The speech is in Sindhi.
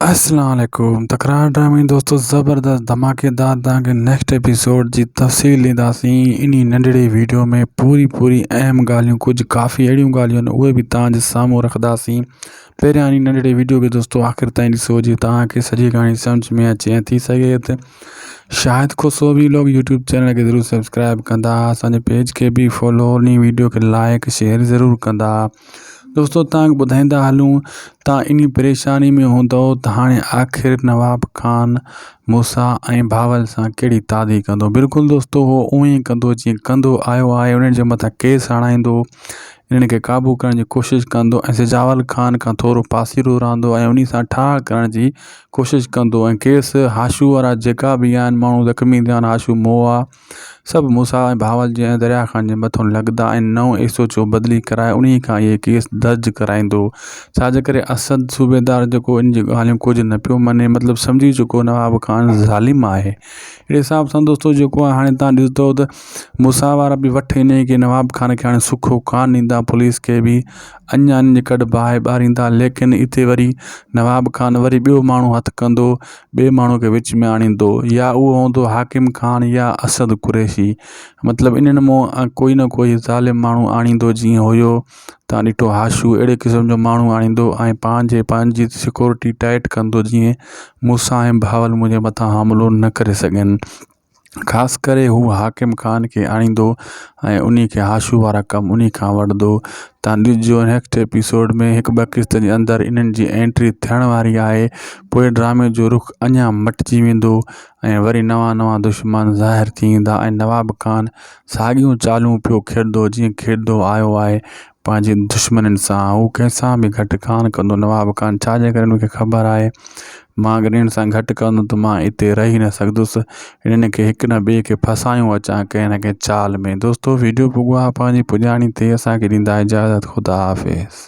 اسلام عليڪم تڪرار ڊرامي دوستو زبردست ڌماڪيدار توهان کي نيڪسٽ ايپيسوڊ جي تفصيل ڏينداسين انهي ننڍڙي ويڊيو ۾ پوري پوري اهم ڳالهيون ڪجهه ڪافي اهڙيون ڳالهيون آهن اهي به توهان جي سامهون رکنداسين پهريان انهي ننڍڙي ويڊيو کي دوستو آخر تائين ڏسو جي توهان کي سڄي ڪهاڻي سمجھ ۾ اچي ۽ ٿي سگهي ته Shahid Koso vlog YouTube channel کي ضرور سبسڪرائب ڪندا اسان جي پيج کي به فالو انهي ويڊيو کي لائڪ شيئر ضرور ڪندا دوستو توهان کي ٻڌائيندا هلون توهان انهي پريشاني ۾ هوندؤ ته هاڻي آخر نواب خان موسيٰ ۽ بهاول سان ڪهڙي تعدي ڪندو بلڪل دوستو هو اونئين ئي ڪندو جيئن ڪندو آيو آهي انهن جي مٿان ڪيس هڻائيندو انهن کي قابو ڪرڻ جي ڪوشش ڪندو ۽ سجاول خان کان ٿورو پاسيرو رهندو ۽ انهي سان ٺاهه ڪرڻ جي ڪوشش ڪندو ۽ ڪيس هاشو وارا جيڪا به آهن ماڻهو زخمي ٿيا آهن هاشو مئو آهي سڀ موسيٰ ۽ بهاول جي ۽ دريا خان جي مٿن لڳندا ۽ نئون ايس ايڇ او بدلي ڪرائي انهيء کان اهي ڪيس درج ڪرائيندو. ڇا جي ڪري اسد صوبيدار جيڪو ان جون ڳالهيون ڪجهه نه پيو مڃي مطلب سمجهي چڪو نواب خان ظالم آهي. اهڙي حساب سان دوستو جيڪو آهي هاڻي تان ڏسندو ته موسيٰ وارا به وٺ انهيء کي نواب خان کي هاڻي سکو ڪانه ڏيندا پوليس کي به اڃا انهن جي ڪڍ باهه ٻاريندا ليڪن اتي وري نواب خان وري ٻيو ماڻهو هٿ ڪندو ٻئي ماڻهو کي وچ ۾ آڻيندو يا اهو هوندو حاڪم خان يا اسد قريشي مطلب انهن مان ڪوئي نه ڪوئي ظالم ماڻهو آڻيندو جيئن هيو تان ڏٺو هاشو اهڙي قسم جو ماڻهو آڻيندو ۽ پنهنجي پنهنجي سيڪورٽي ٽائيٽ ڪندو جيئن مون سان ۽ بهاول منهنجي مٿان حملو نه ڪري سگهن خاص ڪري هو حاڪم خان کي آڻيندو ۽ انهي کي هاشو وارا ڪم انهي کان وٺندو تان ڏسجو نيڪسٽ ايپيسوڊ ۾ هڪ ٻه قسط جي اندر انهن جي انٽري ٿيڻ واري آهي پوء ڊرامي جو رخ اڃا مٽجي ويندو ۽ وري نوان نوان دشمن ظاهر ٿي ويندا ۽ نواب خان ساڳيون چالون پيو کيڏندو جيئن کيڏندو آيو آهي پنهنجي دشمنن سان هو ڪنهن سان به گهٽ ڪانه ڪندو نواب خان ڇا جي ڪري ان کي خبر آهي مان اگر انهن سان گهٽ ڪندم ته مان اتي رهي نه سگهندس انهن کي هڪ نه ٻئي کي ڦاسايون اچان ڪنهن نه ڪنهن چال ۾ دوستو ويڊيو پڳو آهي پنهنجي پڄاڻي تي اسان کي ڏيندا اجازت خدا حافظ.